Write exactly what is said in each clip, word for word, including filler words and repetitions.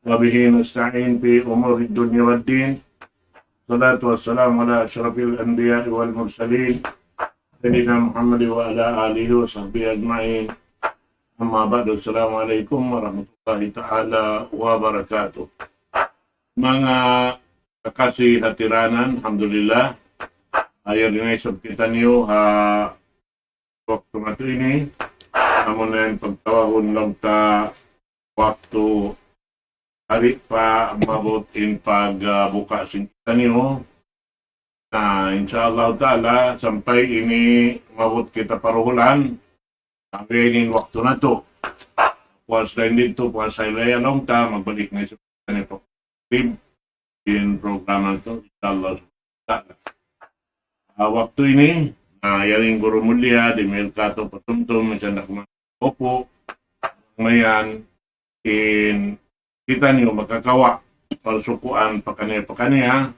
وبه نستعين في أمور الدنيا والدين. الصلاة والسلام على أشرف الأنبياء والمرسلين، سيدنا محمد وعلى آله وصحبه أجمعين. أما بعد، السلام عليكم ورحمة الله تعالى وبركاته. Manga kakasi hatiranan, alhamdulillah. Ayaw din ay sab kitaniyu ha waktu natu' ini, amu na in pagtawahun laung ta waktu hari pa maabut in pagbuka sin kitaniyu. Na, insya Allah Ta'ala, sampay ini maabut kita pa duhulan, sampay ini in waktu natu'. Puas lain didtu, puas lain laung ta, magbalik na isab kitaniyu pa in programa natu', insya Allah Ta'ala. Ah, waktu ini, ah, yari in guru mulia, di' mahal katu' patumtum, minsan da kuman upu, mayan, in kitaniyu makakawa', parsukuan pakaniya-pakaniya,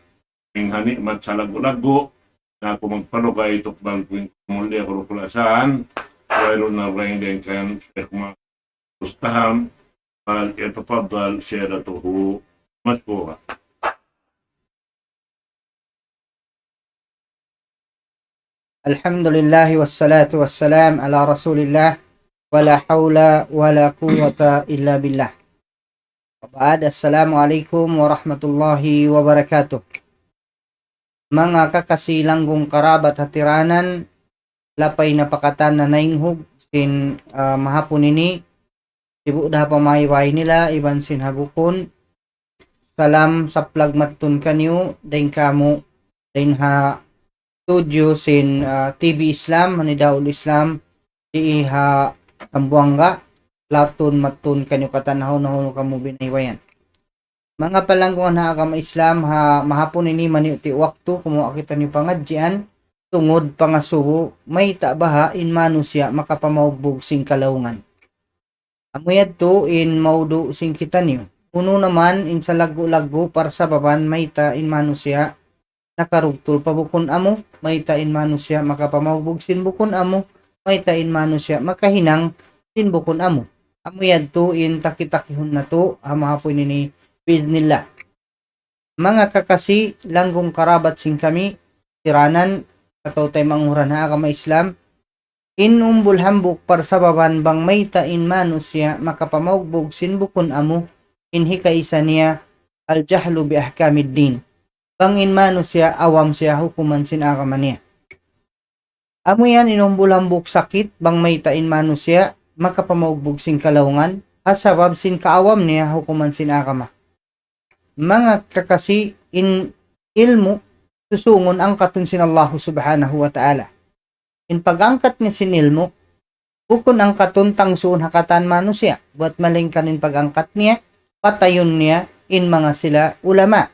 in ha ni'mat salaggu'-laggu', na aku magpalugay tukbal ku in guru mulia, guru kulasahan, wayruun na rin din kan Sheikh Mustafa, فليتفضل سيادته مشكورا. الحمد لله والصلاة والسلام على رسول الله ولا حول ولا قوة إلا بالله. وبعد، السلام عليكم ورحمة الله وبركاته. Manga kakasi langgung karabat hatiranan, lapay na pa katan na nainghug sin, ah, mahapun ini, sibu' da ha pamaybay nila iban sin ha bukun. Salam saplag matun kaniyu, dayn kamu, dayn ha studio sin, ah, T V Islam, Nidaul Islam, di ha Sambuanga, latun matun kaniyu katan ha unu-unu kamu binaybayan. Manga palanggungan ha agama Islam, ha mahapun ini maniyu' ti waktu kumuha' kitaniyu pangadjian, tungud pangasubu, mayta' baha' in manusiya' makapamaugbug sin kalaungan. Amu yadtu in maudu' sin kitaniyu. Unu na man in salaggu'-laggu' parsababan mayta' in manusiya' nakarugtul pa bukun amu, mayta' in manusiya' makapamaugbug sin bukun amu, mayta' in manusiya' makahinang sin bukun amu. Amu yadtu in taki-takihun natu' ha mahapun ini, bi'idhnillah. Manga kakasi langgung karabat sin kami, hatiranan, atawa tay manguran ha agama Islam, in umbul hambuuk parsababan bang mayta' in manusiya' makapamaugbug sin bukun amu, in hikaisa niya, الجهل بأحكام الدين. Bang in manusiya' awam siya hukuman sin agama niya. Amu yan in umbul hambuuk sakit, bang mayta' in manusiya' makapamaugbug sin kalaungan, ha sabab sin kaawam niya hukuman sin agama. Manga kakasi, in ilmu', susungun angkatun sin Allahu Subhanahu wa Ta'ala. In pag-angkat niya sin ilmu', bukun angkatun tangsuun ha katan manusiya', buat malaingkan in pag-angkat niya, patayun niya in manga sila ulama.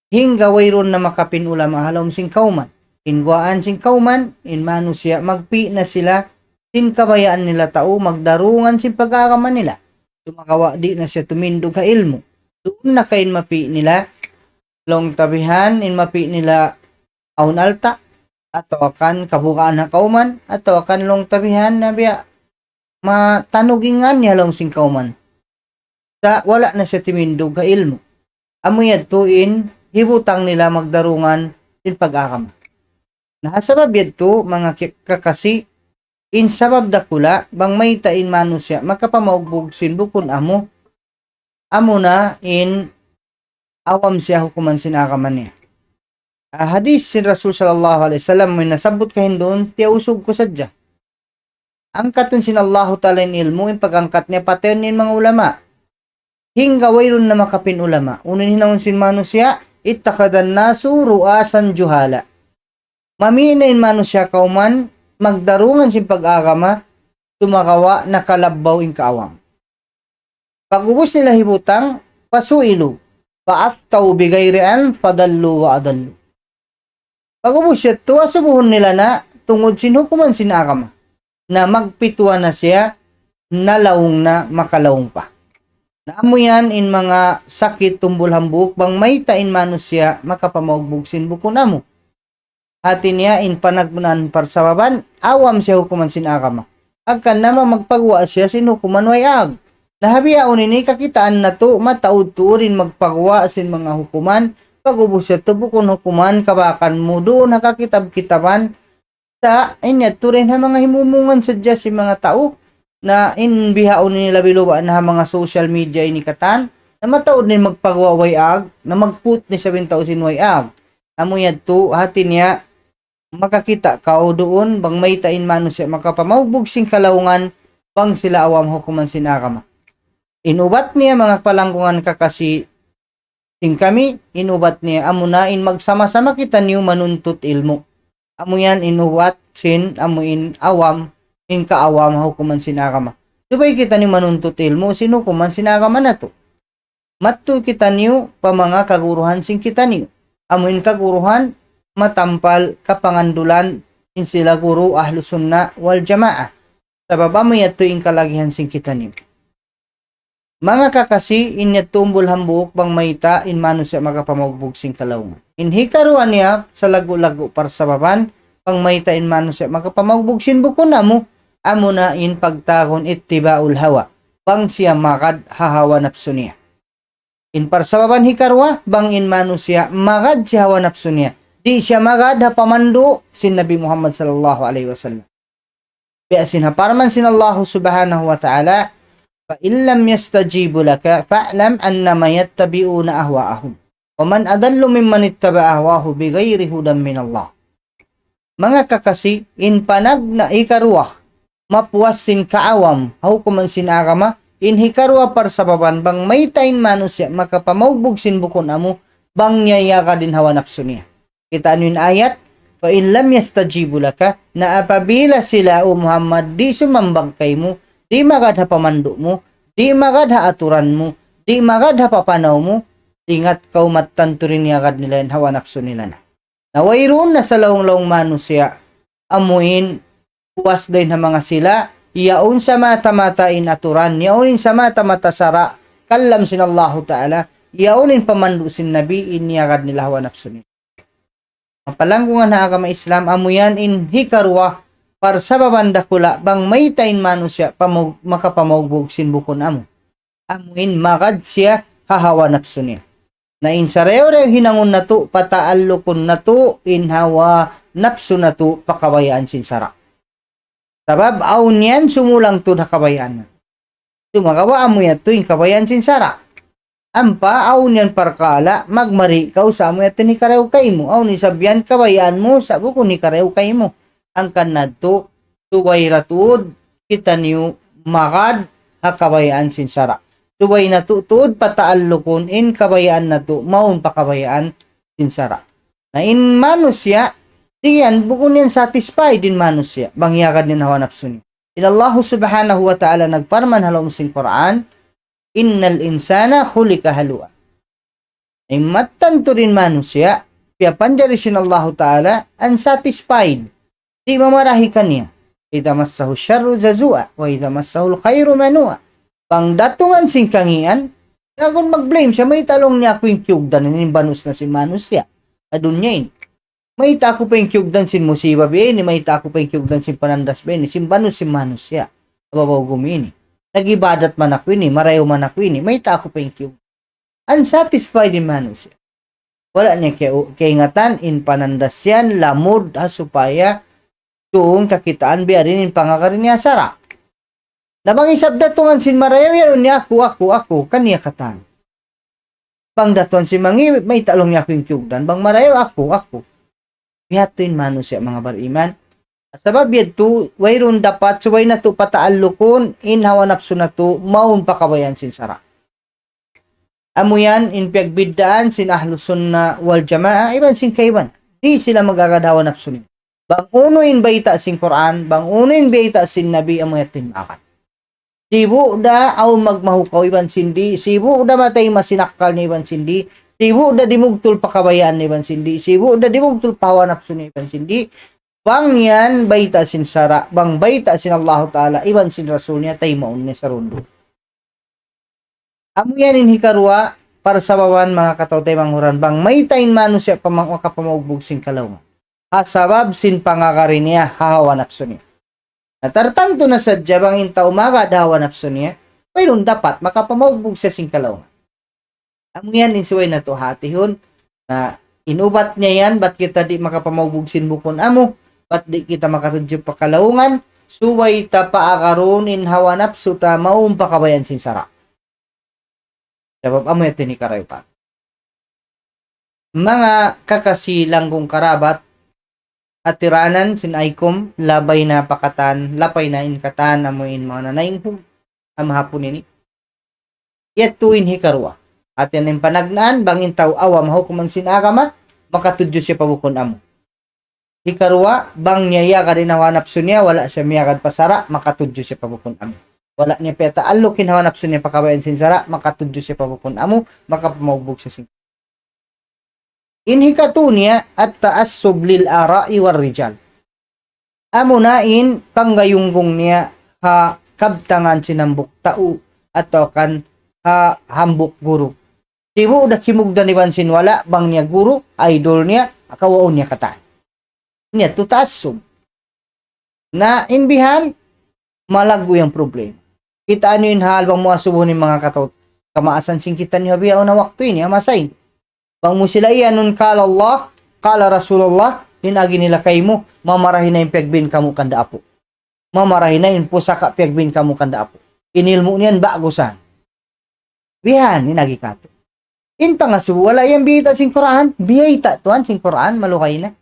Hangga wayruun na makapin ulama ha lawm sin kawman. In guwaan sin kawman, in manusiya' magpi' na sila sin kabayaan nila tau, magdarungan sin pag-agama nila. Sumagawa' di' na siya tumindug ha ilmu'. Duun na ka in mapi' nila, laung ta bihan, in mapi' nila awn alta', atawa kan kabugaan ha kawman, atawa kan laung ta bihan na biya' matanugingan niya laung sin kawman. Sa' wala' na siya timindug ha ilmu'. Amu yadtu in hibutang nila magdarungan sin pag-agama. Na ha sabab yadtu, manga ki-, kakasi, in sabab dakula', bang mayta' in manusiya' makapamaugbug sin bukun amu, amuna in awam siya hukuman sin agama niya. Ah, hadis sin Rasul sallallahu alayhi wasallam, amu in nasabbut kahinduun, tiyausug ku sadja. Angkatun sin Allahu Ta'ala in ilmu', in pag-angkat niya, patayun niya in manga ulama. Hangga wayruun na makapin ulama. Unu in hinangun sin manusiya', اتخذ الناس رؤوسا جهالا. Mami' na in manusiya' kawman, magdarungan sin pag-agama, sumagawa' nakalabbaw in kaawam. Pag'ubus nila hibutang, فسئلوا فأفتوا بغير علم فضلوا وأضلوا. Pag'ubus yadtu, asubuhun nila na tungud sin hukuman sin agama. Na magpituwa na siya, nalaung na makalaung pa. Na amu yan in manga sakit tumbul hambuuk bang mayta' in manusiya' makapamaugbug sin bukun amu. Hati niya in panagmunahan parsababan, awam siya hukuman sin agama. Hangkan na magpaguwa' siya sin hukuman way ag. Na ha bihaun ini kakitaan natu', mataud tuud in magpaguwa' sin manga hukuman, pag'ubus yadtu bukun hukuman kabakan mu duun ha kakitab-kitaban, sa' in yadtu dayn ha manga himumungan sadja sin manga tau, na in bihaun ini labi-labi na ha manga social media ini katan, na mataud na in magpaguwa' way ag, na magput na isab in tau sin way ag. Amu yadtu, hati niya, makakita' kaw duun, bang mayta' in manusiya' makapamaugbug sin kalaungan, bang sila awam hukuman sin agama. In ubat niya, manga palanggungan kakasi sin kami, in ubat niya, amuna in magsama-sama kitaniyu manuntut ilmu'. Amu yan in ubat sin, amu in awam, in kaawam ha hukuman sin agama. Subay kitaniyu manuntut ilmu' sin hukuman sin agama natu'. Madtu kitaniyu pa manga kaguruhan sin kitaniyu. Amu in kaguruhan matampal kapangandulan in sila guru Ahlus Sunnah wal Jamaah. Sabab amu yadtu in kalagihan sin kitaniyu. Manga kakasi, in yadtu umbul hambuuk bang mayta' in manusiya' makapamaugbug sin kalaungan. In hikaruwa niya, salaggu'-laggu' parsababan, bang mayta' in manusiya' makapamaugbug sin bukun amu, amuna in pagtawagun ittiba'ul hawa, bang siya magad ha hawa napsu niya. In parsababan hikaruwa, bang in manusiya' magad sin hawa napsu niya. Di' siya magad ha pamandu' sin Nabi Muhammad sallallahu alayhi wasallam. Biya' sin ha parman sin Allahu subhanahu wa ta'ala, فإن لم يستجيبوا لك فاعلم أنما يتبعون أهواءهم ومن أضل ممن اتبع هواه بغير هدى من الله. Manga kakasi, in panagna' hikaruwa, mapuas sin kaawam, ha hukuman sin agama, in hikaruwa parsababan bang mayta' in manusiya' makapamaugbug sin bukun amu, bang niya iyagad in hawa napsu niya. Kitaa niyu in ayat, فإن لم يستجيبوا لك, na apabila sila, O Muhammad, di' sumambag kaymu, di' magad ha pamandu' mu, di' magad ha aturan mu, di' magad ha papanaw mu, ingat kaw mattan tuud in iyagad nila in hawa napsu nila na. Na wayruun na sa laung-laung manusiya', amu in puas dayn ha manga sila, yaun sa mata-mata in aturan, yaun in sa mata-mata sara', kalam sin Allahu Ta'ala, yaun in pamandu' sin Nabi, in iyagad nila hawa napsu nila. Manga palanggungan ha agama Islam, amu yan in hikaruwa, parsababan dakula', bang mayta' in manusiya' pamug-, makapamaugbug sin bukun amu. Amu in magad siya ha hawa napsu niya. Na in sarayaw-rayaw hinangun natu', pataallukun natu', in hawa napsu natu', pa kabayaan sin sara'. Sabab, awn yan sumulang tuud ha kabayaan. Sumagawa' amu yadtu in kabayaan sin sara'. Ampa, awn yan parkala', magmari kaw sa amu yadtu in hikarayaw kaymu. Awn isab yan kabayaan mu, sa' bukun hikarayaw kaymu. Hangkan na yadtu, subay da tuud kitaniyu magad ha kabayaan sin sara'. Subay natu' tuud pataallukun in kabayaan natu' mawn pa kabayaan sin sara'. Na in manusiya', di' yan, bukun yan satisfied in manusiya', bang iyagad niya in hawa napsu niya. In Allahu subhanahu wa ta'ala nagparman ha lawm sin Qur'an, إن الإنسان خلق هلوعا. In mattan tuud in manusiya', piyapanjari sin Allahu Ta'ala, unsatisfied. Di' mamarahi kaniya. إذا مسه الشر جزوعا وإذا مسه الخير منوعا. Bang datungan sin kangīan, agun mag-blame siya, mayta' laung niya aku in kiyugdan, in banus na sin manusiya'. Ha dunya ini. Mayta' aku pa in kiyugdan sin musiba biya' ini, mayta' aku pa in kiyugdan sin panandas biya' ini, sin banus sin manusiya'. Ababaw gumi ini. Nag-ibadat man aku ini, marayaw man aku ini, mayta' aku pa in kiyugdan. Unsatisfied in manusiya'. Wala' niya kiya-, kiyaingatan in panandas yan, lamud, ha supaya duun kakitaan biya' diin in pangagad niya sara'. Na bang isab datungan sin marayaw, yaun niya aku, aku, aku, kaniya katan. Bang datungan sin mangi', mayta' laung niya aku in kiyugdan, bang marayaw aku, aku. Biya' ha yan in manusiya' manga bariman. Sabab yadtu, wayruun dapat, subay natu' pataallukun, in hawa napsu natu', mawn pa kabayaan sin sara'. Amu yan in piyagbiddaan sin Ahlus Sunnah wal Jamaah, iban sin kaibanan. Di' sila mag-agad hawa napsu nila. Bang unu in bayta' sin Qur'an, bang unu in bayta' sin Nabi, amu yan in agad. Sibu' da awn magmahukaw iban sin di', sibu' da matay masi in akkal niya iban sin di', sibu' da dimugtul pa kabayaan niya iban sin di', sibu' da dimugtul pa hawa napsu niya iban sin di', bang yan bayta' sin sara', bang bayta' sin Allahu Ta'ala, iban sin Rasul niya, taymaun niya sarundu. Amu yan in hikaruwa, parsababan manga kataw-taymanghuran, bang mayta' in manusiya' pamang-, makapamaugbug sin kalaungan. Ha sabab sin pangagad niya, ha hawa napsu niya. Na tartantu na sadja bang in tau magad ha hawa napsu niya, Wayruun dapat makapamaugbug siya sin kalaungan. Amu yan in subay natu' hatihun, na in ubat niya yan, bat kita di' makapamaugbug sin bukun amu, bat di' kita makatudju pa kalaungan, subay ta paagarun in hawa napsu ta mawn pa kabayaan sin sara'. Sabab amu yadtu in hikarayuan. Manga kakasi, langgung karabat, hatiranan sin aykum, labay na pa katan, lapay na in katan, amu in manga nanaynghug ha mahapun ini. Yadtu in hikaruwa. Hati niya in panagnaan, bang in tau awam ha hukuman sin agama, makatudju siya pa bukun amu. Hikaruwa, bang niya iyagad in hawa napsu niya, wala' siya miyagad pa sara', makatudju siya pa bukun amu. Wala' niya piyataalluk in hawa napsu niya pa kabayaan sin sara', makatudju siya pa bukun amu, makapamaugbug siya sin. In hikatu niya, at-ta'assub lil ara'i war rijal. Amu na in panggayunggung niya ha kabtangan sin hambuuk tau atawa kan ha hambuuk guru. Sibu' da kimugdan iban sin wala', bang niya guru, idol niya, kawaun niya katan. Niya tu ta'assub. Na in bihan, malaggu' in problema. Kitaa niyu in hal bang mu asubuhun in manga kataw-, kamaasan sin kitaniyu ha bihaun na waktu ini, ha masa ini. Bang mu sila iyanun, قال الله، قال رسول الله, in agi nila kaymu, mamarahi na in piyagbin kamu kanda apu'. Mamarahi na in pusaka piyagbin kamu kanda apu'. In ilmu' niyan ba'gu san. Bihan in agi katu'. In pangasubu wala' yan biyayta' sin Qur'an, biyayta' tuwan sin Qur'an, malugay na.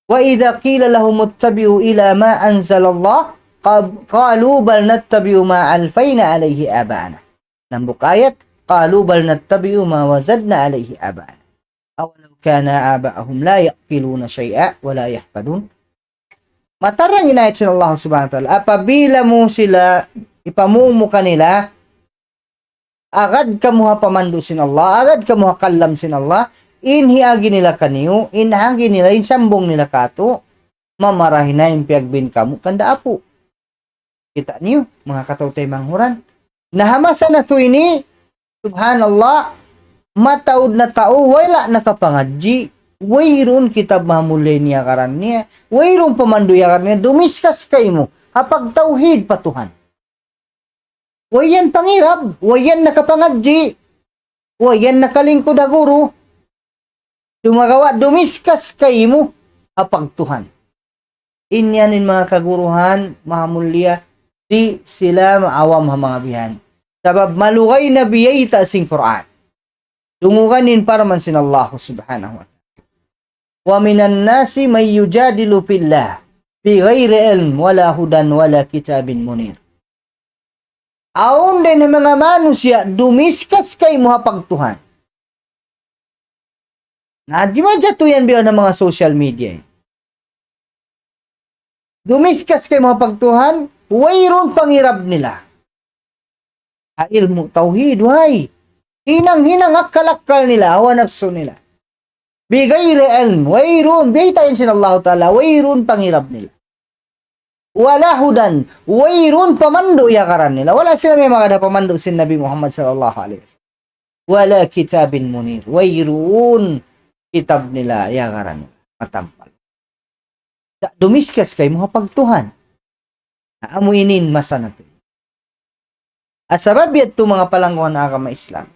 وإذا قيل لهم اتبعوا إلى ما أنزل الله، قا-، قالوا بل نتبع ما ألفينا عليه آباءنا. Hambuuk ayat, قالوا بل نتبع ما وجدنا عليه آباءنا. أولو كان آباؤهم لا يعقلون شيئا ولا يهتدون. Matarang in ayat sin Allah Subhanahu wa Ta'ala. Apabila mu sila ipamung mu kanila, agad kamu ha pamandu' sin Allah, agad kamu ha kalam sin Allah, in hiagi nila kaniyu, in agi nila, in sambung nila katu', mamarahi na in piyagbin kamu kanda apu'. Kita' niyu, manga kataw-taymanghuran. Na ha masa natu' ini, subhanallah, mataud na tau, wala' nakapangadji', wayruun kitab mahamulliya in iyagaran niya, wayruun pamandu' iyagaran niya, dumiskas kaymu, ha pagtawhid pa Tuhan. Way yan pangirab, way yan nakapangadji', way yan nakalingkud ha guru. Sumagawa' dumiskas kaymu ha pagtuhan. In yan in manga kaguruhan, mahamulliya, di' sila maawam ha manga bihan. Sabab malugay na biyayta' sin Qur'an. Dungugan in parman sin Allah Subhanahu wa Ta'ala. ومن الناس من يجادل في الله بغير علم ولا هدى ولا كتاب منير. Awn dayn ha manga manusiya' dumiskas kaymu ha pagtuhan. Na, di' majatu yan biya' na manga social media. Dumiskas kaymu ha pagtuhan, wayruun pangirab nila. Ha ilmu' tawhid, way. Hinang-hinang akkal-akkal nila, hawa napsu nila. بغير علم, wayruun, biyayta' in sin Allahu Ta'ala, wayruun pangirab nila. ولا هدى, wayruun pamandu' iyagaran nila. Wala' sila miyamagad ha pamandu' sin Nabi Muhammad sallallahu alayhi wasallam. ولا كتاب منير, wayruun kitab nila iyagaran nila. Matampal. Sa' dumiskas kaymu ha pagtuhan. Na amu ini in masa natu'. Sabab yadtu manga palangguhan agama Islam.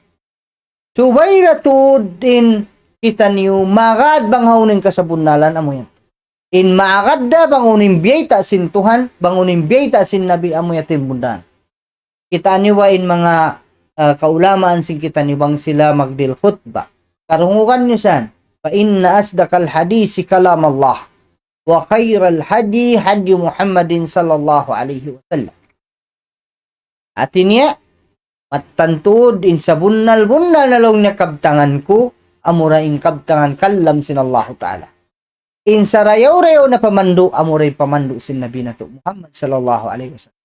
Subay da tuud in kitaniyu magad bang hawnu in kasabunnalan amu yan. In maagad da bang unu in biyayta' sin Tuhan, bang unu in biyayta' sin Nabi amu yadtu in bundan. Kita' niyu ba in manga, ah, kaulamaan sin kitaniyu bang sila magdihil khutba. Karungugan niyu san, فإن أصدق الحديث كلام الله وخير الهدي هدي محمد صلى الله عليه وسلم. Hati niya, mattan tuud in sabunnal-bunnal na laung niya kabtangan ku, amura in kabtangan kalam sin Allahu Ta'ala. In sarayaw-rayaw na pamandu', amura in pamandu' sin Nabi natu' Muhammad sallallahu alayhi wasallam.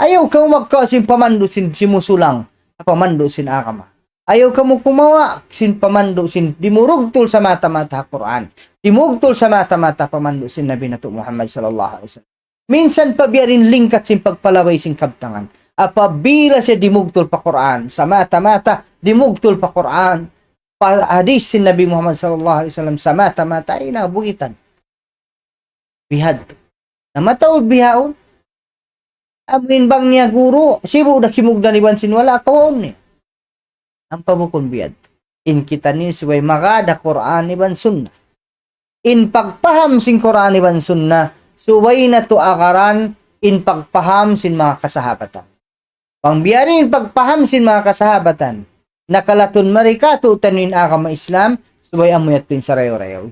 Ayaw kamu magkawa' sin pamandu' sin simusulang ha pamandu' sin agama. Ayaw kamu kumawa' sin pamandu' sin dimurugtul samata-mata ha Qur'an. Dimurugtul samata-mata ha pamandu' sin Nabi natu' Muhammad sallallahu alayhi wasallam. Minsan pa biya' diin lingkat sin pagpalabay sin kabtangan. Apabila siya dimugtul pa Qur'an, samata-mata, dimugtul pa Qur'an, pa hadis sin Nabi Muhammad sallallahu alayhi wasallam, samata-mata, ay na, bugitan. Bihadtu. Na mataud bihaun, Amu in bang niya guru, sibu' da kimugdan iban sin wala', kawaun niya. Ampa bukun biya' yadtu. In kitaniyu subay magad ha Qur'an iban Sunnah. In pagpaham sin Qur'an iban Sunnah, subay natu' agaran in pagpaham sin manga kasahabatan. Bang biya' diin in pagpaham sin manga kasahabatan, nakalatun mari kātu'niyu in agama Islam, subay amu yadtu in sarayaw-rayaw.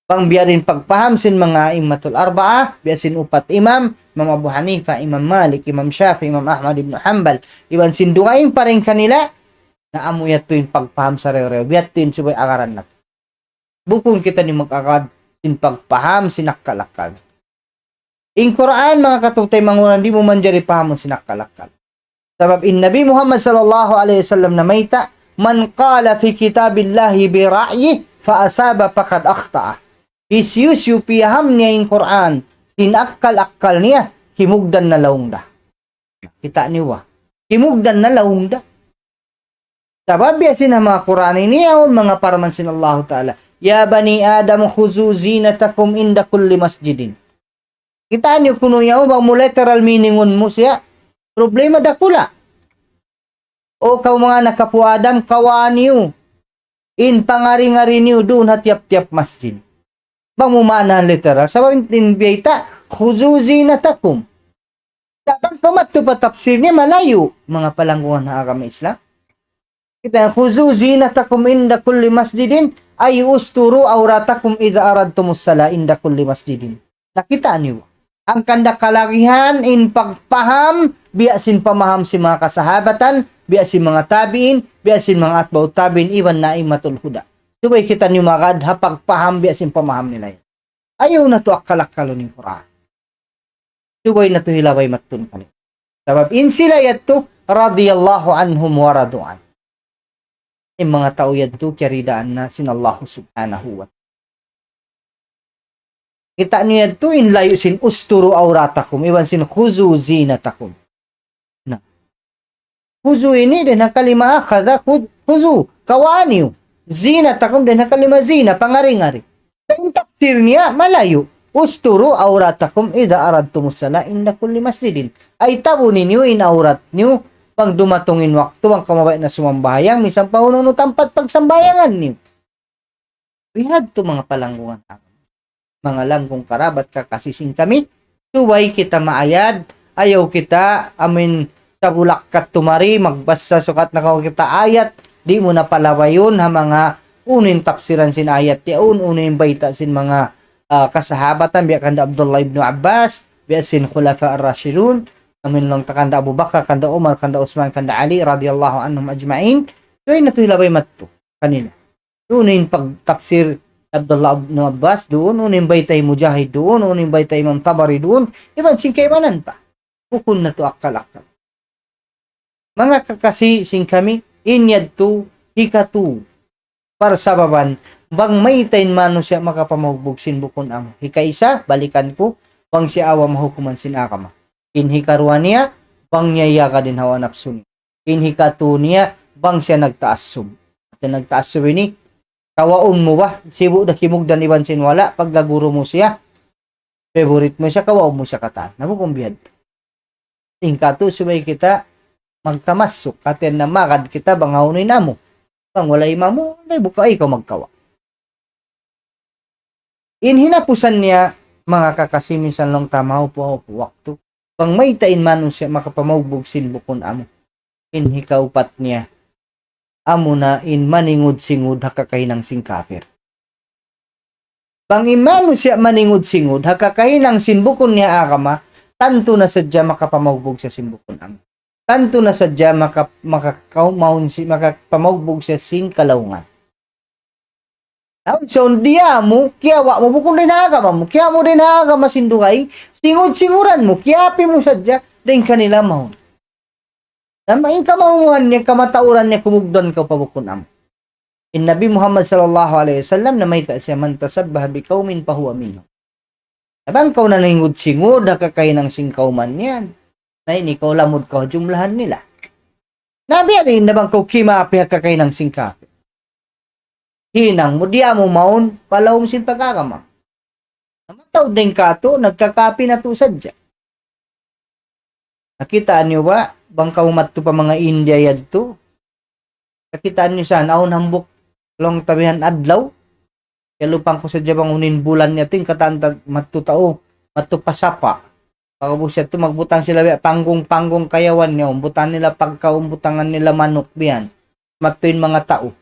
Bang biya' diin in pagpaham sin manga a'immatul arba'ah, biya' sin upat imam, Imam Abu Hanifa, Imam Malik, Imam Shafi, Imam Ahmad ibn Hanbal, iban sin dugaing pa dayn kanila, na amu yadtu in pagpaham sarayaw-rayaw, biya' yadtu in subay agaran natu'. Bukun kitaniyu mag-agad sin pagpaham sin akkal-akkal. In Qur'an, manga kataymanghuran, di' mu manjari pahamun sin akkal-akkal. Sabab in Nabi Muhammad sallallahu alayhi wasallam namayta', من قال في كتاب الله برأيه فأصاب فقد أخطأ. Hisiyu-siyu piyaham niya in Qur'an sin akkal-akkal niya, kimugdan na laung da. Kita' niyu ba? Kimugdan na laung da. Sabab biya' sin ha manga Qur'an ini, yaun manga parman sin Allahu Ta'ala, يا بني آدم خذوا زينتكم عند كل مسجد. Kita' niyu kunu' yaun, bang mu literal meaningun mu siya, problema dakula'. O kaw manga anak apu' Adam, kawaa niyu in pangari-ngari niyu duun ha tiyap-tiyap masjid. Bang mu maanahan literal, sabab in, in bayta', خذوا زينتكم. Sa' bang kaw madtu pa tafsir niya, malayu', manga palanggungan ha agama Islam. Kita', خذوا زينتكم عند كل مسجد, أي استروا عوراتكم إذا أردتم الصلاة عند كل مسجد. Nakita' niyu? Hangkan da kalagihan in pagpaham, biya' sin pamaham sin manga kasahabatan, biya' sin manga tabi'in, biya' sin manga atba'u tabi'in, iban na a'immatul huda. Subay kitaniyu magad ha pagpaham biya' sin pamaham nila yan. Ayaw natu' akkal-akkalun in Qur'an. Subay natu' hilabay madtu kaniya. Sabab in sila yadtu, رضي الله عنهم ورضوا عنه. In manga tau yadtu, kiyaridaan na sin Allah subhanahu wa ta'ala. Kita' niyu yadtu in layu' sin استروا عوراتكم, iban sin خذوا زينتكم. Na. خذوا ini dayn ha kalima أخذ, خذ-, خذوا, kawaa niyu. زينتكم dayn ha kalima zina, pangari-ngari. Sa' in tafsir niya, malayu'. استروا عوراتكم إذا أردتم الصلاة عند كل مسجد. Ay, tabu niyu in awrat niyu, bang dumatung in waktu, bang kamu mabaya' na sumambahayang, minsan pa unu-unu tampat pagsambahayangan niyu. Bihadtu manga palanggungan, manga langgung karabat kakasi sin kami, subay kita maayad, ayaw kita amin sabulak kadtu mari, magbasa sukat na kaw kita ayat, di' mu na palabayun ha manga unu in tafsiran sin ayat yaun, unu in bayta' sin manga, ah, kasahabatan, biya' kanda Abdullah ibn Abbas, biya' sin Khulafa ar-Rashidun, amin laung ta kanda Abu Bakar, kanda Umar, kanda Usman, kanda Ali, radiyallahu anhum ajma'in. Subay natu' hilabay madtu kanila. Unu in pagtafsir Abdullah ibn Abbas duun, unu in bayta' Mujahid duun, unu in bayta' Imam Tabari duun, iban sin kaibanan pa. Bukun natu' akkal-akkal. Manga kakasi sin kami, in yadtu hikatu parsababan, bang mayta' in manusiya' makapamaugbug sin bukun amu. Hikaisa, balikan ku, bang siya awa mahukuman sin agama. In hikaruwa niya, bang niya iyagad in hawa napsu niya. In hikatu niya, bang siya nagtaassub. At nagtaassub ini, kawaun mu ba, sibu' da kimugdan iban sin wala', pagga guru mu siya, favorite mu siya, kawaun mu siya katan. Na bukun bihadtu. In katu' subay kita magtamassuk, hati niya magad kita bang hawnu in amu. Bang wala' imamu, di' buka ikaw magkawa'. In hinapusan niya, manga kakasi, minsan laung ta mahaupu'-haupu' waktu. Bang mayta' in manusiya' makapamaugbug sin bukun amu. In hikaupat niya, amuna in maningud-singud ha kakahinang sin kapir. Bang in manusiya' maningud-singud ha kakahinang sin bukun niya agama, tantu na sadja makapamaugbug siya sin bukun amu. Tantu na sadja maka-, makakaw-, mawn si-, makapamaugbug siya sin kalaungan. Awn sa diya mu, kiyawa' mu bukun dayn ha agama mu, kiyawa' mu dayn ha agama sin dugaing, singud-singuran mu, kiyapi mu sadja, dayn kanila mawn. Tama in kamauhan niya, kamatauran niya, kumugdan kaw pa bukun amu. In Nabi Muhammad sallallahu alayhi wasallam, namayta' siya, من تشبه بقوم فهو منهم. Na bang kaw naningud-singud ha kakahinang sin kawman niya, na in ikaw lamud kaw ha jumlahan nila. Na biya' diin na bang kaw kimapi ha kakahinang sin kapir. Hinang mu, diya mu mawn pa lawm sin pag-agama. Na mataud dayn katu', nagkakapi natu' sadja. Nakita' niyu ba, bang kamu madtu pa manga India yadtu, kakitaan niyu sa, awn hambuuk laung ta bihan adlaw. Kiyalupahan ku sadja bang unu in bulan niya, ting katan ta-, madtu tau, madtu pa sapa. Pag'ubus yadtu magbutang sila biya' panggung-panggung kayawan niya, butang nila pagkaun, butangan nila manuk bihan. Madtu in manga tau.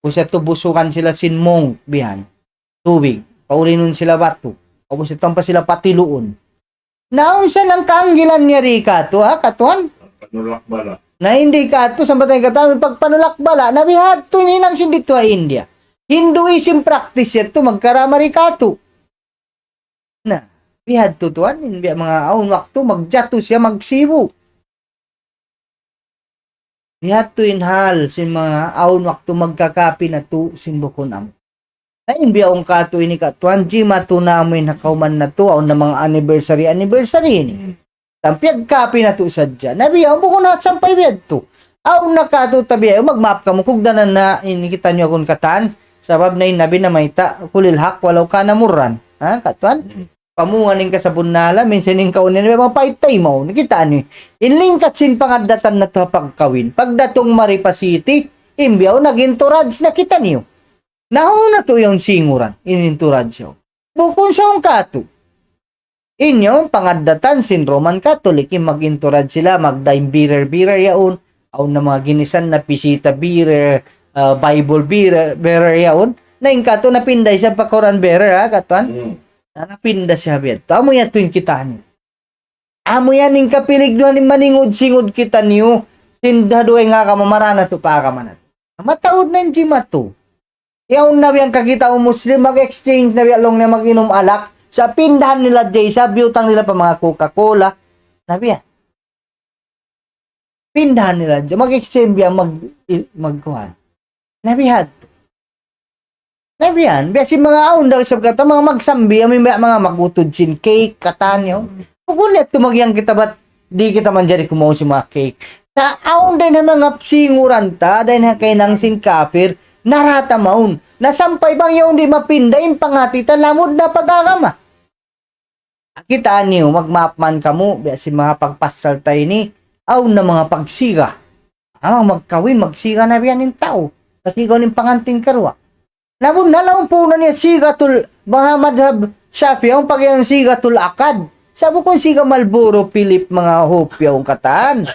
Ubus yadtu busugan sila sin mung bihan. Tubig. Paurinun sila batu. Ubus yadtu ampa sila patiluun. Na awn sa nang kaanggilan niya di katu', ha, katuan? Panulak bala. Na di' katu', sampay katan, pagpanulak bala, na bihadtu in hinang sin didtu ha India. Hinduism practice yadtu, magkarama di katu'. Na, bihadtu tuan, in biya' manga awn waktu, magjatu siya, magsibu. Bihadtu in hal sin manga awn waktu magkakapi natu' sin bukun amu. Na in biya' ung katu' ini katuan, jimatu namu' in ha kawman natu', awn na manga anniversary, anniversary ini. Tan piyagkapi natu' sadja. Na biya' ung bukun hat sampay biyadtu. Awn na katu' tabiya', magmaap kamu, kugdanan na ini kitaniyu akun katan. Sabab na in Nabi namayta', kulil haq walaw kana murran. Ha, katuan? Pamungan in kasabunnalan, minsan in kaun niya, mapait tay mau. Nakita' niyu. In lingkat sin pangaddatan natu' ha pagkawin. Pagdatung mari pa city, in biya' ung nag-entourage, nakita' niyu. Na hawnu natu' yaun singuran, in entourage yaun. Bukun sa ung katu'. In yaun pangaddatan sin Roman Catholic, in mag-entourage sila, magdaing bearer-bearer yaun. Awn na manga ginisan na pisita bearer, ah, Bible bearer, bearer yaun. Na in katu' napinda isab pa Quran bearer, ha, katuan? Hmm. Na napinda siya biya' yadtu. Amu yadtu in kita' niyu. Amu yan in kapiligduhan in maningud-singud kitaniyu sin ha dugaing agama, mara natu' pa agama natu'. Mataud na in jimatu. Yaun na biya' ung kakita' mu Muslim, mag-exchange na biya' laung niya mag-inum alak. Sa' pindahan nila jay, sa' biyutang nila pa manga Coca-Cola. Na biya'. Pindahan nila jay, mag-exchange biya' mag-, i-, magkuhan. Na bihadtu. Na biya' yan, biya' sin manga awn da isab katan, manga magsambi, amu in biya' manga mag-utud sin cake, katan yaun. Bukun yadtu magyan kita bat, di' kita manjari kumaun sin manga cake. Sa' awn dayn ha manga singuran ta, dayn ha kahinang sin kafir, narata mawn. Na sampay bang yaun di' mapinda in panghati ta, lamud na pag-agama. Kita' niyu, magmaap man kamu, biya' sin manga pagpasal ta ini, awn na manga pagsiga. Amu magkawin, magsiga na biya' yan in tau. Pasiga in pangantin karuwa. Lamun na laung puunan niya sigatul, manga madhab Shafi'i, awn pag-iyanun sigatul akad. Sa' bukun siga Marlboro, Philip, manga hopya, ung katan.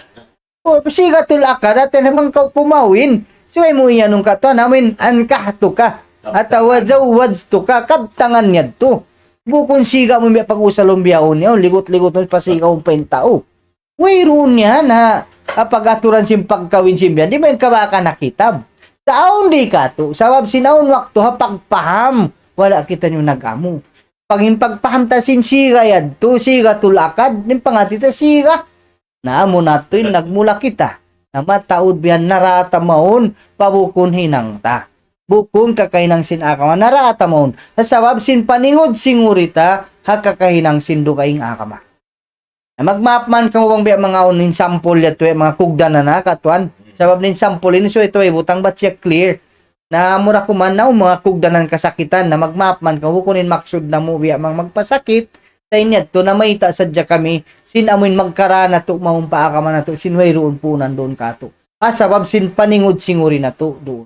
O, sigatul akad, hati niya bang kaw pumawin. Subay mu iyanun katan, amu in, ankahtuka. Atawa zawwajtuka, kabtangan niya tu. Bukun siga mu biya' pag-usalun biya' yaun, ligut-ligut mu pasiga mu pa in tau. Wayruun niya na, ha, pag-aturan sin pagkawin sin biya' yan, di' man kabakan ha kitab. Sa' awn di katu', sabab sin awn waktu ha pagpaham, wala' kitaniyu nag-amu. Pag in pagpaham ta sin siga yadtu, sigatul akad, in panghati ta siga. Na amu na tuud in nagmula kita. Na mataud biya' yan narata mawn pa bukun hinang ta. Bukun kakahinang sin agama, narata mawn. Sabab sin paningud-singud ta, ha kakahinang sin dugaing agama. Na magmaap man kamu bang biya' manga awn in sampul yadtu, manga kugdanan na katuan. Sabab in sampul ini, subay tuud butang bat siya clear. Na mura kuman na awn manga kugdanan kasakitan, na magmaap man kamu, bukun in maksud namu' biya' manga magpasakit, sa' in yadtu na mayta' sadja kami, sin amu in magkarā natu' mawn pa agama natu', sin wayruun puunan duun katu'. Ha sabab sin paningud-singud natu' duun.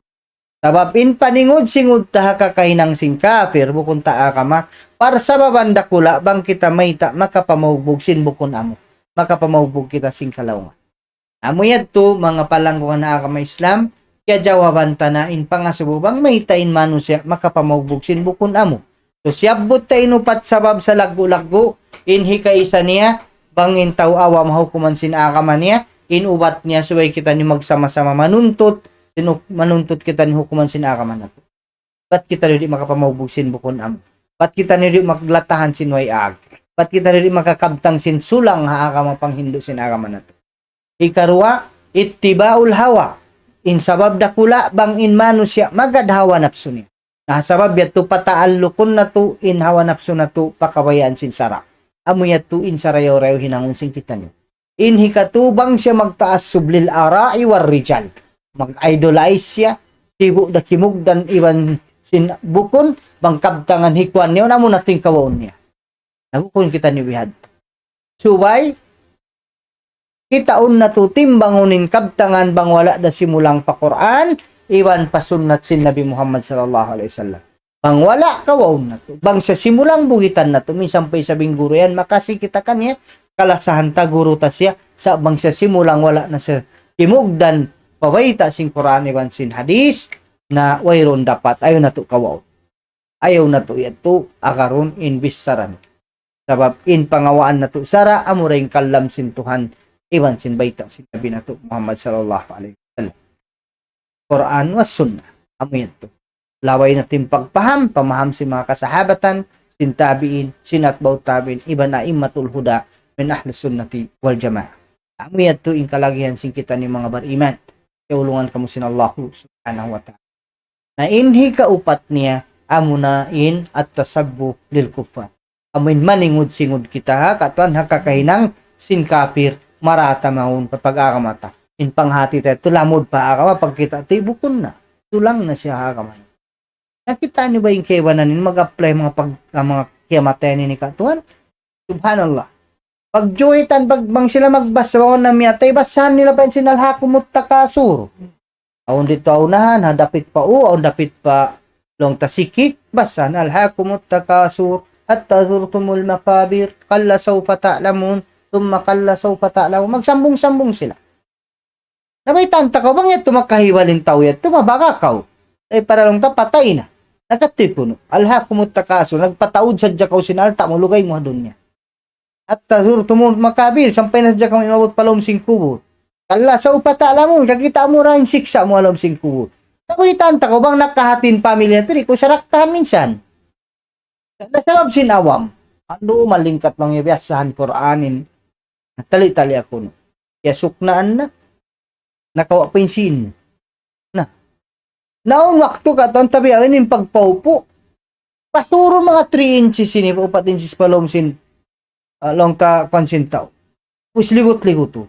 Sabab in paningud-singud ta ha kakahinang sin kafir, bukun ta agama, parsababan dakula' bang kita mayta' makapamaugbug sin bukun amu. Makapamaugbug kita sin kalaungan. Amu yadtu, manga palanggungan ha agama Islam, kiyajawaban ta na in pangasubu bang mayta' in manusiya' makapamaugbug sin bukun amu. So, siyabbut ta in upat sabab salaggu'-laggu', in hikaisa niya, bang in tau awam ha hukuman sin agama niya, in ubat niya subay kitaniyu magsama-sama manuntut, sin uk-, manuntut kitaniyu hukuman sin agama natu'. Bat kitaniyu di' makapamaugbug sin bukun amu? Bat kitaniyu di' maglatahan sin way ag? Bat kitaniyu di' makakabtang sin sulang ha agama panghindu' sin agama natu'? Hikaruwa, ittiba'ul hawa. In sabab dakula' bang in manusiya' magad hawa napsu niya. Na sabab yadtu pataallukun natu' in hawa napsu natu' pa kabayaan sin sara'. Amu yadtu in sarayaw-rayaw hinangun sin kitaniyu. In hikatu bang siya magta'assub lil ara'i war rijal. Mag-idolize siya, sibu' da kimugdan iban sin bukun, bang kabtangan hikuan niya, amu na tingkawaun niya. Na bukun kitaniyu bihadtu. Subay, Kitaun natu', timbangun in kabtangan bang wala' da simulang pa Qur'an, iban pa sunnat sin Nabi Muhammad sallallahu alayhi wasallam. Bang wala', kawaun natu'. Bang sa simulang, bugitan natu'. Minsan pa isab in guru yan, makasi kita kaniya, kalasahan ta guru ta siya, sa' bang sa simulang wala' na sa timugdan pa bayta' sin Qur'an iban sin hadith, na wayruun dapat, ayaw natu' kawaun. Ayaw natu' yadtu agarun in bissaran. Sabab in pangawaan natu' sara', amura in kalam sin Tuhan iban sin bayta' sin Nabi natu' Muhammad sallallahu alayhi wasallam. Qur'an was sunnah. Amu yadtu. Laway natu' in pagpaham, pamaham sin manga kasahabatan, sin tabi'in, sin atba'u tabi'in, iban a'immatul huda min ahli sunnati wal jamaah. Amu yadtu in kalagihan sin kita ini manga bariman. Kiyaulungan kamu sin Allahu subhanahu wa ta'ala. Na in hikaupat niya, amuna in at-tasabbuh lil kuffar. Amu in maningud-singud kita ha, katuan ha kakahinang sin kapir, marata mawn pa pag-agama ta. In panghati ta, tulamud pa agama, pagkita' ti bukun na. Tulang na siya ha agama. Nakita' niyu ba in kaibanan in mag-apply manga pag-, manga kiyamatayan ini katuan? Subhanallah. Pagjuhitan, pag, bang sila magbasa, bang na miyatay, basahan nila pa in sin alhakumut takasur. Awn didtu ha unahan, ha dapit pa u, awn dapit pa laung ta siki, basahan, alhakumut takasur, hatta zurtumul makabir, kalla sawfa ta'lamun, thumma kalla sawfa ta'lamun. Magsambung-sambung sila. Nabaytaan ta kaw, bang yadtu makahiwal in tau yadtu, mabaga kaw. Ay, para laung ta patay na. Nakatipun. Alhakumut takasur, nagpataud sadja kaw sin alta' mu, lugay mu ha dunya. Hatta zurtumul makabir, sampay na sadja kamu umabut pa lawm sin kubul. Kalla sawfa ta'lamun, kakita' mu ra in siksa' mu ha lawm sin kubul. Nabaytaan ta kaw bang nakahati in pamilya tu, di' ku sarakkahan minsan. Sabab sin awam. Andu', malingkat laung niya biyasahan Qur'anin. Tali-tali aku nu. Kiyasuknaan na. Nakawa' pa in sīn. Na. Na awn waktu katan tabiya' ini in pagpaupu'. Pasurun manga three inches ini, upat inches pa lawm sin, ah, laung ta kuwan sin tau. Pus ligut-ligut tu.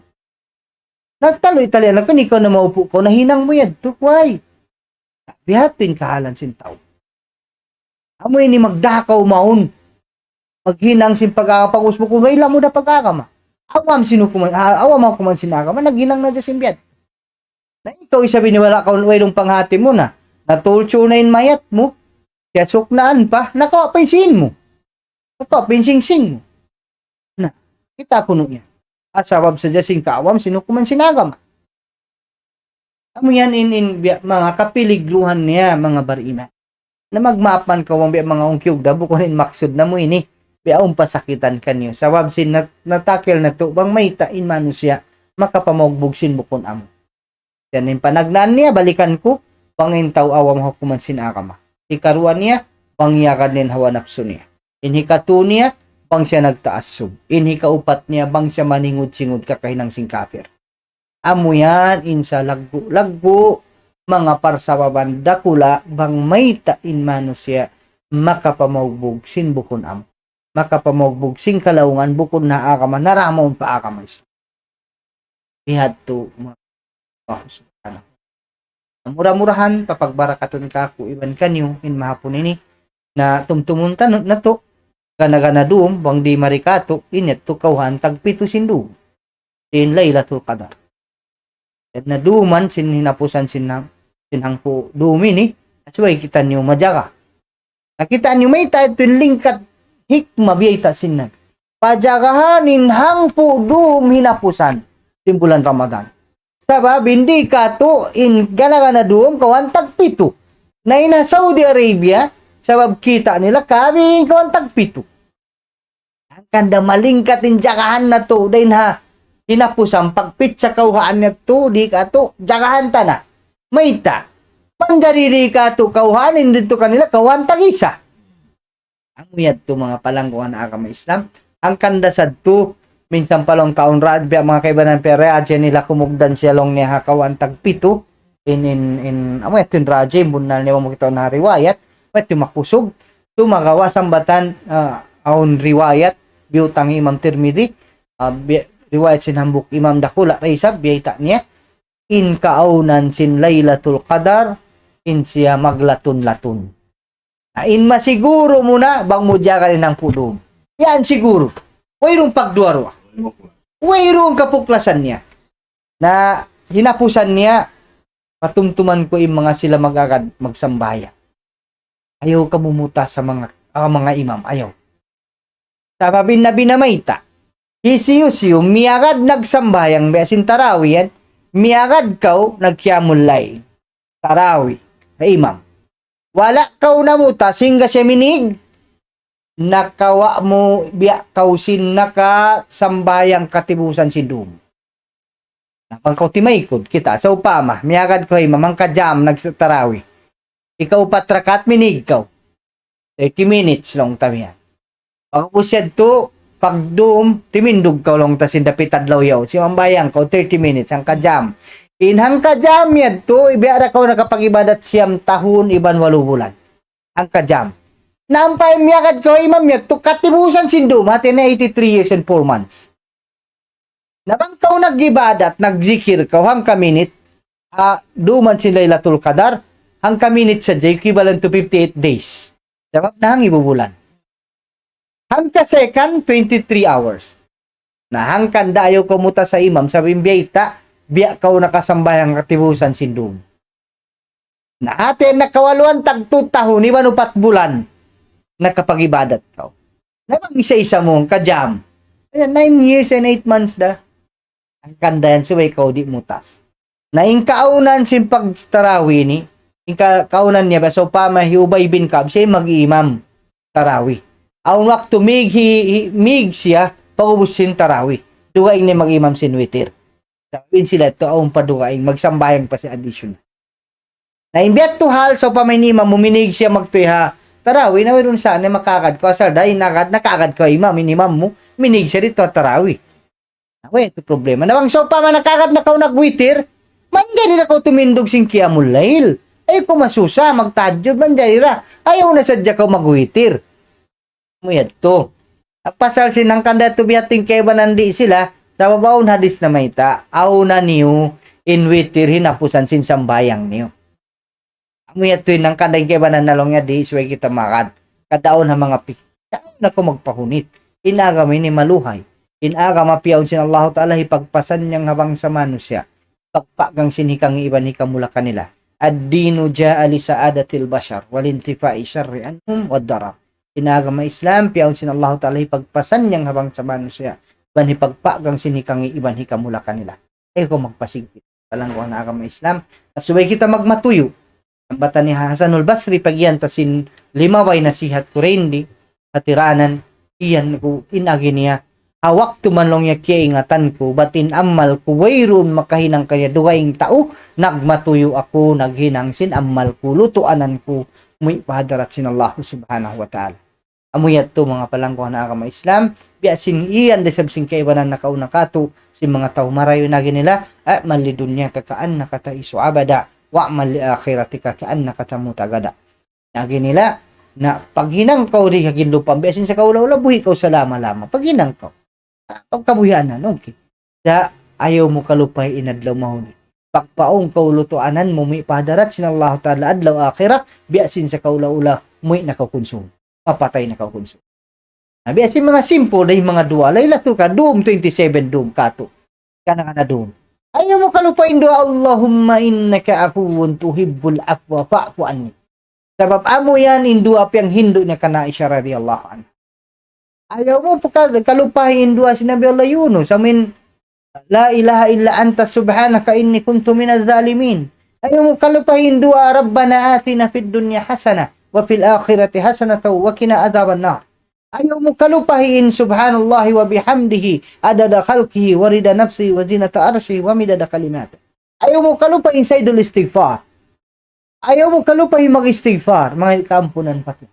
Nagtali-tali na kunu', ikaw na maupu' kaw, nahinang mu yadtu, kuway. Biya' ha yan in kahalan sin tau. Amu ini magdakaw mawn. Maghinang sin pag-, pag-usbukun, way lamud ha pag-agama. Awam sin hukuman, ah, awam hukuman sin agama, naghinang na dyan sin biya' ha yan. Na ikaw isab ini wala' kaw, wayruun panghati mu na. Natulchu na in mayat mu, kiyasuknaan pa, nakawa' pa in sīn mu. Nakawa' pa in singsing mu. Na, kita' kunu' yan. Asabab sadja sin kaawam sin hukuman sin agama. Amu yan in, in, biya', manga kapiligruhan niya, manga bariman. Na magmaap man kaw bang biya' manga ungkiyug da, bukun in maksud namu' ini, biya' awn pasakitan kaniyu. Sabab sin nat-, natakil natu', bang mayta' in manusiya' makapamaugbug sin bukun amu. Yan in panagnaan niya, balikan ku, bang in tau awam ha hukuman sin agama. Hikaruwa niya, bang iyagad niya in hawa napsu niya. In hikatu niya, bang siya nagtaassub. In hikaupat niya, bang siya maningud-singud kakahinang sin kapir. Amu yan in salaggu'-laggu' manga parsababan dakula' bang mayta' in manusiya' makapamaugbug sin bukun amu. Makapamaugbug sin kalaungan bukun ha agama, naramaun pa agama Islam. Bihadtu, Allah Subhanahu. Mura-murahan, papagbarakatun kāku' iban kaniyu in mahapun ini. Na tumtumun ta natu', gana-gana dum, bang di' mari kātu', in yadtu kawhaan tagpitu sin dum. In Laylatul Qadar. Yan na duman sin hinapusan sin hang-, sin hangpu' dum ini, subay kitaniyu majaga. Na kita' niyu mayta' yadtu in lingkat hikmah biyayta' sin Nabi. Pajagahan in hangpu' dum hinapusan sin bulan Ramadan. Sabab in di' kātu' in gana-gana dum kawhaan tagpitu. Na in ha Saudi Arabia, sabab kita' nila kawhaan tagpitu. Hangkan da malingkat in jagahan natu', dayn ha hinapusan pagpitsa kawhaan natu', di' kātu', jagahan ta na. Mayta'? Manjari di' kātu' kawhaan, in didtu kanila kawhaan tag-isa. Amu yadtu manga palanggungan agama Islam. Hangkan da sadtu, minsan pa laung ta awn raj-, biya' manga kaibanan pa rajin nila kumugdan siya laung niya ha kawhaan tagpitu. In, in, in, amu yadtu in rajin, bunnal niya bang mu kitaun ha riwayat, amu yadtu in makusug. Sumagawa' sambatan, ah, awn riwayat, biyutang Imam Tirmidhi, ah, bi-, riwayat sin hambuuk imam dakula' da isab, biyayta' niya, in kaawnan sin Laylatul Qadar, in siya maglatun-latun. Na in masiguru mu na, bang mu jaga in hangpu' dum. Yan siguru. Wayruun pagduwa-ruwa. Wayruun kapuklasan niya. Na hinapusan niya, patumtuman ku in manga sila mag-agad magsambahayang. Ayaw kamu mutas ha manga, ah, manga imam, ayaw. Sabab in Nabi namayta', hisiyu-siyu miyagad nagsambahayang biya' sin tarawih yan, miyagad kaw nagqiyamul layl, tarawih, ha imam. Wala' kaw namutas, sahingga siya minig, nakawa' mu biya' kaw sin nakasambahayang katibusan sin dum. Na bang kaw timaykud, kita', sawpama, miyagad kaw ha imam, hangka jam nagtarawih. Ikaw upat rakaat, minig kaw. Thirty minutes laung ta biya' yan. Pag'ubus yadtu, pagdum, timindug kaw laung ta sin dapit adlaw yaun. Simambahayang kaw, thirty minutes, hangka jam. In hangka jam yadtu, biya' da kaw nakapag-ibadat siyam tahun iban walu bulan. Hangka jam. Na ampa in miyagad kaw ha imam yadtu, katibusan sin dum, hati niya eighty-three years and four months. Na bang kaw nag-ibadat, nagzikir kaw, hangka minute, ah, duman sin Laylatul Qadar, hangka minute sadja, equivalent to fifty-eight days. Sabab nahangibu bulan. Hangka second, twenty-three hours. Na hangkan da ayaw kaw mutas ha imam, sabab in biyayta', biya' kaw nakasambahayang katibusan sin dum. Na hati nakawaluan tagtu tahun, iban upat bulan, nakapag-ibadat kaw. Na bang isa-isa mu, hangka jam. Ayan, nine years and eight months da. Hangkan da yan, subay kaw di' mutas. Na in kaawnan sin pagtarawih ini, in ka-, kaawnan niya ba, sawpama hi Ubay bin Ka'b, siya in mag-imam tarawih. Awn waktu, mig hi-, hi-, mig siya, pag'ubus sin tarawih. Dugaing niya mag-imam sin witir. Sabab in sila yadtu, awn pa dugaing, magsambahayang pa siya additional. Na in biya' yadtu hal, sawpama in imam mu, minig siya magtuy ha tarawih, na wayruun sa niya makagad kaw, asal da, in agad, nakagad kaw ha imam, in imam mu, minig siya didtu ha tarawih. Na way yadtu problema. Na bang sawpama nakagad na kaw nagwitir, manjari da kaw tumindug sin qiyamul layl. Ayaw kaw masusa, magtahajjud, manjari da. Ayaw na sadja kaw magwitir. Amu yadtu. Pasal sin hangkan da yadtu biya' ha yan kaibanan di' sila, sabab awn hadis namayta', awn na niyu in witir hinapusan sin sambahayang niyu. Amu yadtu in hangkan da in kaibanan na laung niya di' subay kita magad. Kadaun ha manga pi-, kadaun na kaw magpahunit. In agama ini maluhay. In agama piyaun sin Allahu Ta'ala hipagpasannyang ha bangsa manusiya'. Pagpagang sin hikangi' iban hikamula kanila. الدين جاء لسعادة البشر ولانتفاء الشر عنهم والضرر. In agama Islam, piyaun sin Allahu Ta'ala hipagpasannyang ha bangsa manusiya'. Iban hipagpagang sin hikangi' iban hikamula kanila. Ayaw kaw magpasigpit. Palangguan ha agama Islam. Subay kita magmatuyu'. Ambatan ni Hasanul Basri, pag-iyan ta sin limabay nasihat ku dayn di, katiranan, iyan ku in agi niya. Ha waktu man laung niya kiyaingatan ku, bat in amal ku, wayruun makahinang kaniya dugaing tau, nagmatuyu' aku, naghinang sin amal ku, lutuanan ku, muwi' pa hadarat sin Allah Subhanahu wa Ta'ala. Amu yadtu manga palangguan ha agama Islam, biya' sin iyan da isab sin kaibanan nakauna katu', sin manga tau marayaw in agi nila, اعمل لدنياك كأنك تعيش أبدا، واعمل لآخرتك كأنك تموت غدا. In agi nila, na paghinang kaw di ha gindupan, biya' sin sakaula-ula, buhi' kaw salama-lama. Paghinang kaw. Pagkabuhianan, okay. Sa' ayaw mu kalupahi in adlaw mahuli. Pagpaun kaw lutuanan mu, muwi' pa hadarat sin Allah Ta'ala adlaw akhirat, biya' sin sakaula-ula, muwi' na kaw kunsum. Mapatay na kaw kunsum. Na biya' sin manga simple da in manga duwaa, Laylatul Qadr, dum twenty-seven dum katu'. Kana-kana dum. Ayaw mu kalupahi in duwaa, اللهم إنك عفو تحب العفو فاعف عني. Sabab amu yan in duwaa piyanghindu' niya kan Aisha radiyallahu anha. Ayaw mu pa ka-, kalupahi in duwaa sin Nabi Allah Yunus. Amin, لا إله إلا أنت سبحانك إني كنت من الظالمين. Ayaw mu kalupahi in duwaa, ربنا آتنا في الدنيا حسنة وفي الآخرة حسنة وقنا عذاب النار. Ayaw mu kalupahi in سبحان الله وبحمده عدد خلقه ورضا نفسه وزنة عرشه ومداد كلماته. Ayaw mu kalupahi in Sayyidul Istighfar. Ayaw mu kalupahi mag-istighfar, mangayuun kaampunan pa Tuhan.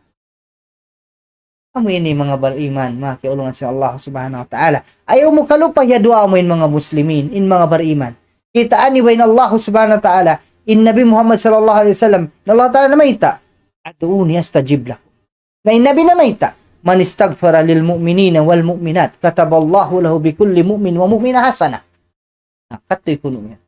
Amu ini manga bariman, manga kiyaulungan sin Allah Subhanahu wa Ta'ala. Ayaw mu kalupahi ha duwaa mu in manga muslimin, in manga bariman. Kitaa niyu ba in Allah Subhanahu wa Ta'ala, in Nabi Muhammad sallallahu alayhi wasallam, in Allah Ta'ala namayta', ادعوني أستجب لكم. Na in Nabi namayta', من استغفر للمؤمنين والمؤمنات كتب الله له بكل مؤمن ومؤمنة حسنة. Na, katu' kunu' yan.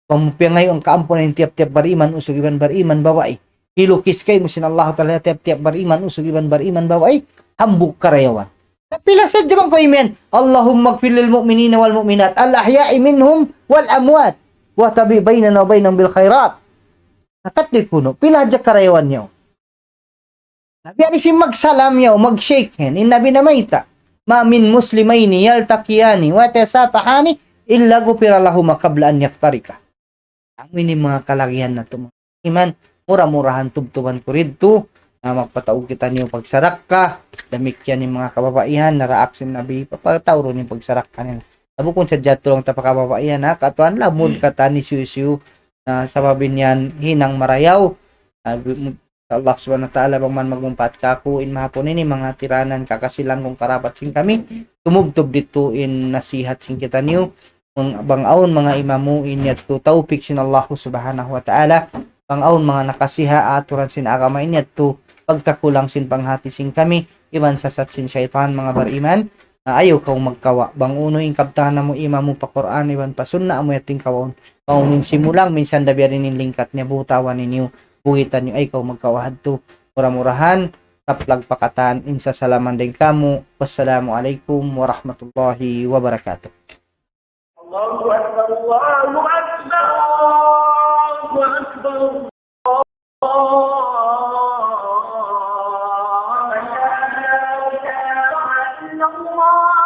Bang mu piyangayu' in kaampunan in tiyap-tiyap bariman usug iban bariman babai, hilukis kaymu sin Allah Ta'ala tiyap-tiyap bariman usug iban bariman babai, hambuuk karayawan. Pila sadja bang kaw imiyan, اللهم اغفر للمؤمنين والمؤمنات الأحياء منهم والأموات وتابع بيننا وبينهم بالخيرات. Na katu' kunu', pila hadja karayawan niya. Na biya' sin magsalam yaun, mag-shake hand, in Nabi namayta', ما من مسلمين يلتقيان ويتصافحان إلا غفر لهما قبل أن يفترقا. Amu ini manga kalagihan natu', manga iman, mura-murahan tubtuban ku didtu, na magpataud kitaniyu pagsarakka, damikkiyan in manga kababaihan, naraak sin Nabi, papataurun in pagsarakka nila. Bukun sadja tuud ta pa kababaihan, ha, katuan lamud katan hisiyu-siyu, na sabab in yan hinang marayaw, na, Allah Subhanahu wa Ta'ala bang man magmumpaat kāku' in mahapun ini, manga tiranan, kakasilan kung karabat sin kami, tumubtub didtu in nasihat sin kitaniyu, bang, bang awn manga imamu in yadtu tawpik sin Allah Subhanahu wa Ta'ala, bang awn manga nakasiha' aturan sin agama in yadtu, pagkakulang sin panghati sin kami, iban sasat sin saytan, manga bariman, na ayaw kaw magkawa', bang unu in kabtangan namu' imamu pa Qur'an, iban pa sunna amu yadtu in kawaun, bang unu in simulang, minsan da biya' diin in lingkat niya, butawan niyu, buhitan niyu, ayaw kaw magkawa' hadtu. Mura-murahan, saplag pa katan in sasalaman dayn kāmu'. Wassalamu alaykum warahmatullahi wabarakatuh. الله أكبر، الله أكبر، الله أكبر. لا إله إلا الله.